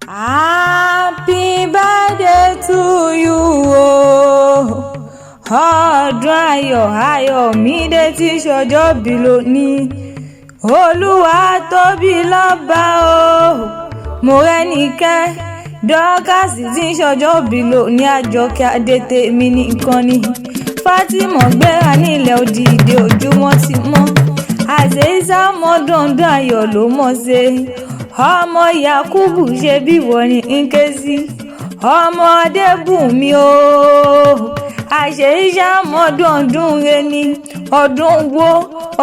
Happy birthday to you o. Ọdún ayọ̀ Ayọ̀mídé tí ṣọjọ́ bí lónìí. Olúwa tóbi lọ́ba o. Mọ́rẹ́níkẹ́ Dorcas tí ń ṣọjọ́ bí lónìí. Àjọkẹ́ Adé tèmi nìkan ni. Fatima gbéra nílẹ̀ òdìdí, ojúmọ́ ti mọ́. Àṣeyíṣà mọ́dọ̀ọ́dún ayọ̀ ló mọ̀ ṣe. Ọmọ Yakubu, ṣe bí wọ́n ní ń ké sí. Ọmọ Adébùnmi o, àṣeyíṣà mọ́dọ̀ọ́dún rẹ ni. Ọdún wo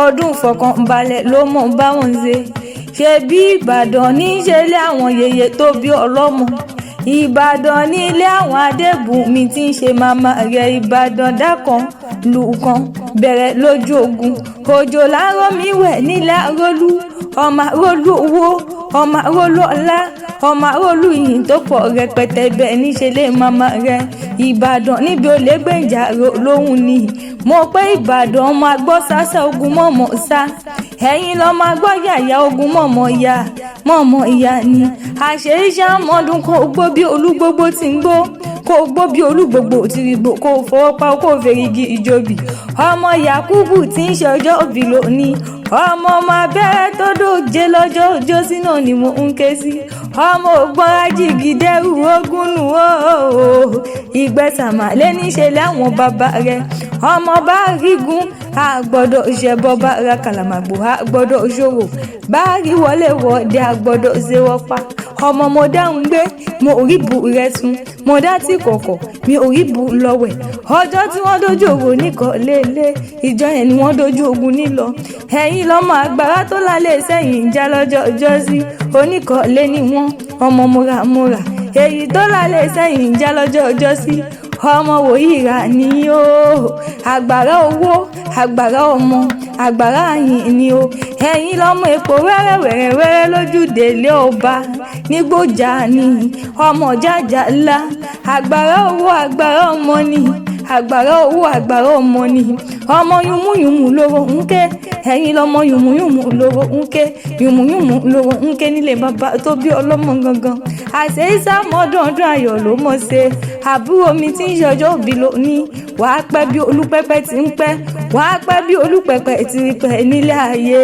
ọdún fọkànbalẹ̀ ló mọ̀ báwọn ṣe. Ṣe bí Ìbàdàn ní í ṣe lé àwọn yèyé tó bí ọlọ́mọ. Ìbàdàn nílé àwọn Adébùnmi tí ń ṣe màmá rẹ̀. Ìbàdàn dákan lùkàn bẹ̀rẹ̀ lójú ogun. Òjò láàárọ̀ mi wẹ̀ nílẹ̀ Arólú. Ọmọ Arólú owó, ọmọ Arólú ọlá, ọmọ Arólú yìí tó pọ̀ rẹpẹtẹ bẹ́ẹ̀ níṣẹ́ lé màmá rẹ̀. Ìbàdàn níbi olè gbẹ̀ǹjà lóhùn ni mo pé. Ìbàdàn ọmọ agbọ́ sásá ogun mọ̀mọ́ sá. Ẹ̀yin lọ́mọ agbọ́ yàyà ogun mọ̀mọ́ ya mọ̀mọ́ ìyá ni. Àṣeyíṣà mọ́dún, kó gbó bí olúgbógbó ti ń gbó, kó gbó bí olúgbògbò ti rí gbó, kó fọwọ́ pa, kó fèrègì ìjòbì. Ọmọ Yakubu tí ń ṣe ọjọ́ òbí lónìí, ọmọ ọmọ abẹ́rẹ́ tó dòjé lọ́jọ́ ọjọ́ sí náà ni mo ń ké sí. Ọmọ ògbọ́n ajígidẹ́rù ogun nù ó ìgbẹ́sàmálẹ́ níṣẹ́ láwọn bàbá rẹ̀. Ọmọ bá rígun àgbọ́dọ̀ ṣẹbọ, bá ra kàlàmàgbò àgbọ́dọ̀ ṣòro, bá rí wọlé wọ̀ọ́dẹ àgbọ́dọ̀ ṣe wọ́pá. Ọmọ mo dáhùn gbé, mo rí bu rẹ sun, mo dá tí kọ̀kọ̀, mi ò rí bu lọ́wẹ̀. Ọjọ́ tí wọ́n dójú ogun nìkan lélẹ̀, ìjọ yẹn ni wọ́n dójú ogun nílọ. Ẹ̀yin lọ́mọ àgbàrá tó lálẹ́ sẹ́yìn ń já lọ́jọ́ ọjọ́ sí. Oníkọ̀ọ́lé ni wọ́n. Ọmọ múramúra èyí tó lálẹ́ sẹ́yìn ń já lọ́jọ́ ọjọ́ sí. Ọmọ wòyíra ni ó. Àgbàrá owó, àgbàrá ọmọ, àgbàrá àyìn ni ó. Ẹ̀yin lọ́mọ èpò wẹ́rẹ́ wẹ́rẹ́ wẹ́rẹ́ lójúde ilé ọba nígbòjà ni. Ọmọ jàjà ńlá, àgbàrá owó, àgbàrá ọmọ ni. Àgbàrá owó, àgbàrá ọmọ ni. Ọmọ yùmúyùmú lówó ń ké. Ẹ̀yin lọ́mọ yùmúyùmú lówó ń ké, yùmúyùmú lówó ń ké nílé bàbá tó bí ọlọ́mọ gangan. Àṣeyíṣà mọ́dún ayọ̀ ló mọ̀ ṣe. Àbúrò mi tí ń ṣọjọ́ òbí lónìí, wàá pẹ́ bí olúpẹ́pẹ́ ti ń pẹ́, wàá pẹ́ bí olúpẹ́pẹ́ ti ń pẹ́ nílé ayé.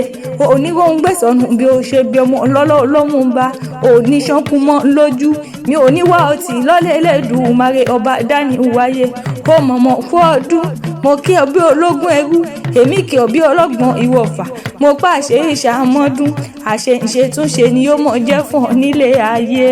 Onígbóhùn gbèsònù bí ó ṣe bí ọmọ ọlọ́lọ́ ọlọ́mú bá òní ṣánkú mọ́ lójú mi ò ní wá ọtí lọ́lẹ̀. Elédùmarè ọba dání wáyé kó mọ̀mọ́ kú ọdún. Mo kí ọ bí ológun ẹrú, èmi kí ọ bí ọlọ́gbọ́n ìwọ̀fà. Mo pa àṣẹ ìṣàmọ́dún, àṣẹ ìṣètúnṣe ni yóò mọ̀ jẹ́ fún ọ nílé ayé.